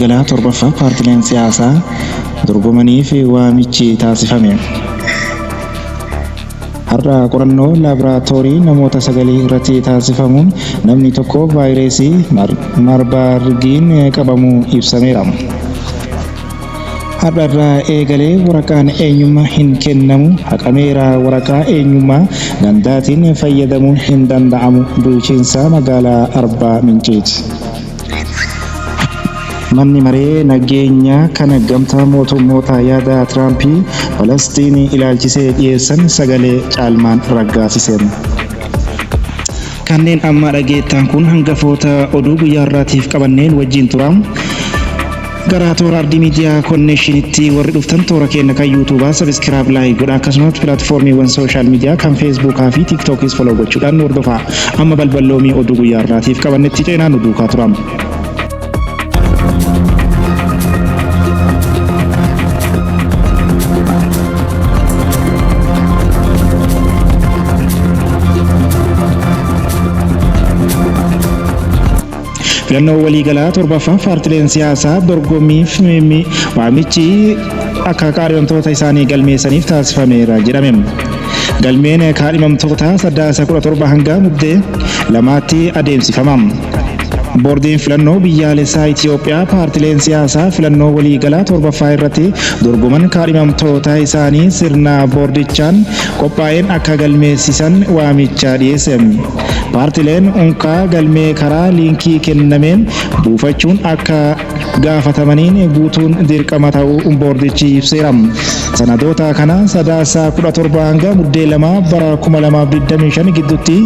waliigalaa 7ffaa paartileen siyaasaa dorgomaniif waamichi taasifame. Har'a qorannoo laaboraatoorii namoota sagalii irratti taasifamuun namni tokko vaayirasii Maarbargiin qabamuu ibsameera. Har'a irraa eegalee waraqaan eenyummaa hin kennamu, haqameera. Waraqaa eenyummaa gandaatiin fayyadamuun hin danda'amu. Bulchiinsa magaalaa Arbaa Minciiti. Manni maree nageenyaa kan gamtaa mootummoota yaada Tiraampii Falastiin ilaalchisee dhiyeessan sagalee caalmaan raggaasise. Kanneen amma dhageettan kun hangafoota oduu guyyaa har'aatiif qabanneen wajjin tura. Gara toora Ardii Miidiyaa Konneeshinitti warri dhuftan toora keenya kan yuutuubaa sabiskiraayib, laayik godha. Akkasumas pilaatfoormiiwwan sooshaal miidiyaa kan feesbuukaa fi tiiktookis foloo gochuudhaan nu hordofaa. Amma balballoomii oduu guyyaa har'aatiif qabannetti ceenaa, nu duukaa tura. Filannoo waliigalaa 7ffaa paartileen siyaasaa dorgommiif waamichi akka kaadhimamtoota isaanii galmeessaniif taasifameera jedhame. Galmeen kaadhimamtoota Sadaasa 17 hanga Muddee 2tti adeemsifama. Boordiin filannoo biyyaalessaa Itiyoophiyaa paartileen siyaasaa filannoo waliigalaa 7ffaa irratti dorgoman kaadhimamtoota isaanii sirna boordichaan qophaa'een akka galmeessisan waamicha dhiyeesse. Paartileen unkaa galmee karaa liinkii kennameen buufachuun akka gaafatamaniin guutuun dirqama ta'uu boordichi ibseera. Sanadoota kana Sadaasa 17 hanga Muddee 2 bara 2025 gidduutti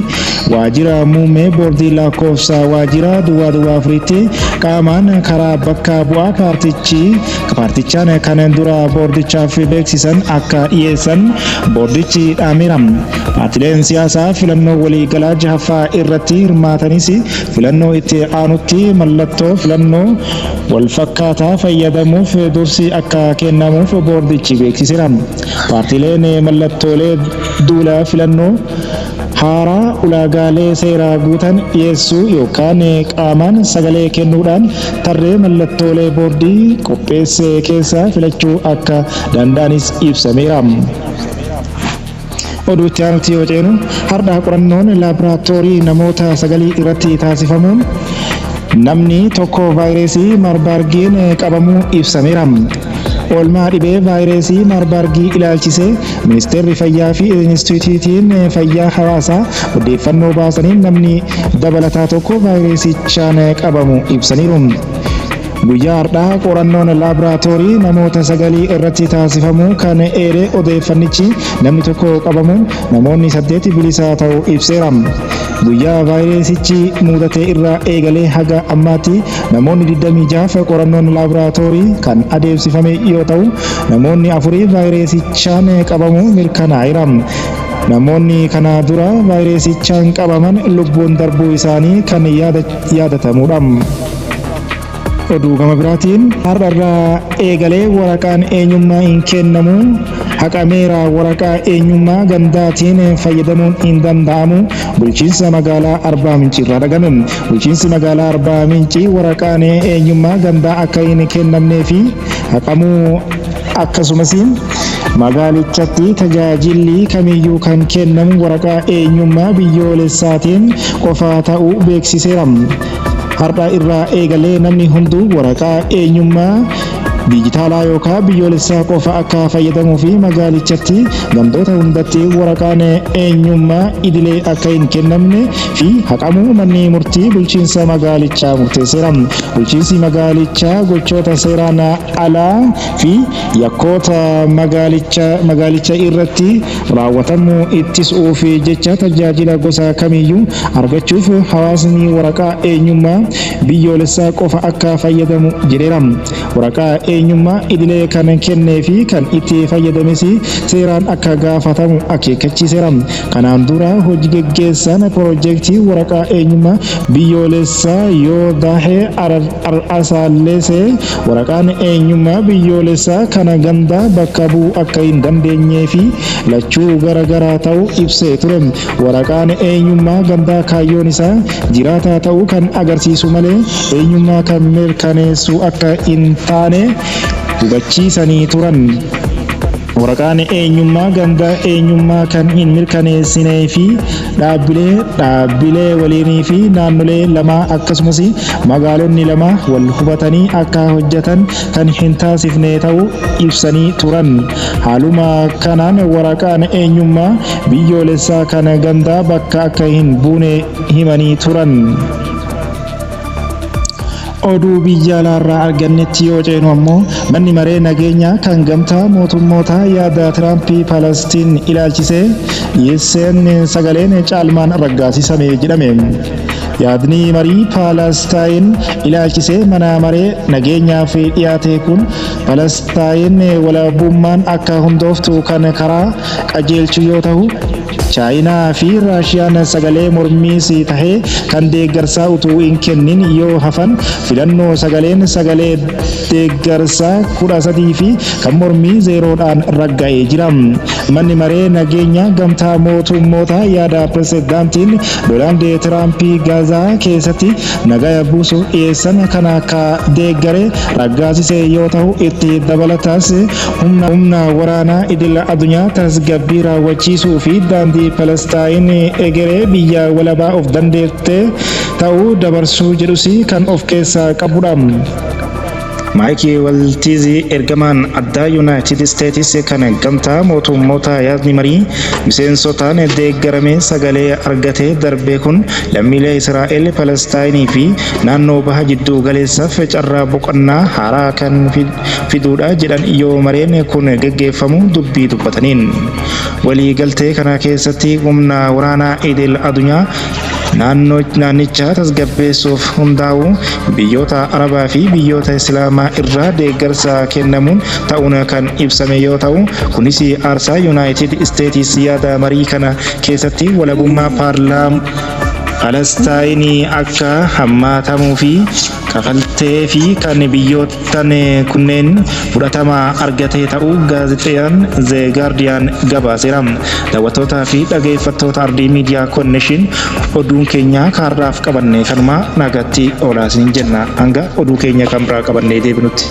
waajjira muummee boordii lakkoofsa waajjira duwwaa duwwaa afuritti qaamaan karaa bakka bu'aa paartichi paartichaan kan dura boordichaaf beeksisan akka dhiyeessan boordichi dhaameera. Paartileen siyaasaa filannoo waliigalaa jahaffaa irratti hirmaatanis filannoo itti aanutti mallattoo filannoo walfakkaataa fayyadamuuf dursi akka kennamuuf boordichi beeksiseera. Paartileen mallattoolee duula filannoo haaraa ulaagaalee seeraa guutan dhiyeessuu yookaan qaamaan sagalee kennuudhaan tarree mallattoolee boordii qopheesse keessaa filachuu akka danda'anis ibsameera. Oduu itti aanutti yoo ceenu, har'a qorannoon laaboraatoorii namoota sagalii irratti taasifamuun namni tokko vaayirasii Maarbaargiin qabamuu ibsameera. Oolmaa dhibee vaayirasii Maarbaargii ilaalchisee Ministeerri Fayyaa fi Inistiitiyuutiin Fayyaa Hawaasaa odeeffannoo baasaniin namni dabalataa tokko vaayirasichaan qabamu ibsaniiru. Guyyaa har'aa qorannoon laaboraatoorii namoota sagalii irratti taasifamuu kan eere odeeffannichi, namni tokko qabamuun namoonni saddeeti bilisa ta'uu ibseera. Guyyaa vaayirasichi mudate irraa eegalee haga ammaatti namoonni 26f qorannoon laaboraatoorii kan adeemsifame yoo ta'u, namoonni afurii vaayirasichaan qabamuu mirkanaa'eera. Namoonni kana dura vaayirasichaan qabaman lubbuun darbuu isaanii kan yaadatamudha. Oduu gama biraatiin, har'a irraa eegalee waraqaan eenyummaa hin kennamu, haqameera. Waraqaa eenyummaa gandaatiin fayyadamuun hin danda'amu. Bulchiinsa magaalaa Arbaa Mincii irraa dhagame. Bulchiinsi magaalaa Arbaa Mincii waraqaan eenyummaa gandaa akka hin kennamnee fi haqamuu, akkasumas magaalichatti tajaajilli kamiyyuu kan kennamu waraqaa eenyummaa biyyoolessaatiin qofa ta'uu beeksiseera. Har'a irraa eegalee namni hunduu waraqaa eenyummaa diijitaalaa yookaan biyyoolessaa qofa akka fayyadamuu fi magaalichatti gandoota hundatti waraqaan eenyummaa idilee akka hin kennamne fi haqamuu manni murtii bulchiinsa magaalichaa murteesseera. Bulchiinsi magaalichaa gochoota seeraan alaa fi yakkoota magaalicha irratti raawwatamu ittisuuf jecha tajaajila gosa kamiyyuu argachuuf hawaasni waraqaa eenyummaa biyyoolessaa qofa akka fayyadamu jedheera. Waraqaa eenyummaa idilee kan kennee fi kan itti fayyadames seeraan akka gaafatamu akeekkachiiseera. Kanaan dura hojii geggeessaan piroojeektii waraqaa eenyummaa biyyoolessaa Yoodahee Ar'asaalleesee waraqaan eenyummaa biyyoolessaa kana gandaa bakka bu'uu akka hin dandeenyee fi lachuu gara gara ta'uu ibsee ture. Waraqaan eenyummaa gandaa kaayyoon isaa jiraataa ta'uu kan agarsiisu malee eenyummaa kan mirkaneessu akka hin taane hubachiisanii turan. Waraqaan eenyummaa gandaa eenyummaa kan hin mirkaneessinee fi dhaabbilee waliinii fi naannolee lama akkasumas magaalonni lama wal hubatanii akka hojjetan kan hin taasifne ta'uu ibsanii turan. Haaluma kanaan waraqaan eenyummaa biyyoolessaa kan gandaa bakka akka hin buune himanii turan. Oduu biyya alaarraa argannetti yoo ceenu ammoo, manni maree nageenyaa kan gamtaa mootummoota yaada Tiraampii Palastiin ilaalchisee dhiyeesseen sagaleen caalmaan raggaasisame jedhame. Yaadni marii Paalastaayin ilaalchisee mana maree nageenyaaf dhiyaate kun Palastaayin walabummaan akka hundooftu kan karaa qajeelchu yoo ta'u, Chaayinaa fi Raashiyaan sagalee mormiis tahee kan deeggarsaa utuu hin kennin yoo hafan, filannoo sagaleen sagalee deeggarsaa 13 fi kan mormii 0dhaan ragga'ee jira. Manni maree nageenya gamtaa mootummoota yaada pirezidaantiin Doonaald Tiraampii Gaazaa keessatti nagaya buusuuf dhiyeessan kana akka deeggare raggaasise yoo ta'u, itti dabalataas humna waraanaa idil addunyaa tasgabbii raawwachiisuu fi daandii Palestaayin egeree biyya walabaa of dandeette ta'uu dabarsuu jedhus kan of keessaa qabudha. Maayikii Waltiizii, ergamaan addaa Yuunaayitid Isteetis kan gamtaa mootummoota, yaadni marii miseensotaan deeggarame sagalee argatee darbe kun lammiilee Israa'el, Palestaayinii fi naannoo baha jidduu galeessaaf carraa boqonnaa haaraa kan fiduudha jedhan yoo mareen kun geggeeffamu dubbii dubbataniin. Waliigaltee kana keessatti humna waraanaa idil addunyaa naannichaa tasgabbeessuuf hundaa'u biyyoota Arabaa fi biyyoota Islaamaa irraa deeggarsa kennamuun ta'uun kan ibsame yoo ta'u, kunis aarsaa Yuunaayitid Isteetis yaada marii kana keessatti walabummaa paarlaam Palestaayinii akka hammaatamuu fi kafaltee fi kan biyyootan kunneen fudhatama argatee ta'uu gaazexaan The Guardian gabaaseera. Daawwattootaa fi dhageeffattoota Ardii Miidiyaa Konneeshin, oduun keenya kaarraaf qabanne kanuma. Nagatti oolaa isiniin jenna hanga oduu keenya kan biraa qabannee deebinutti.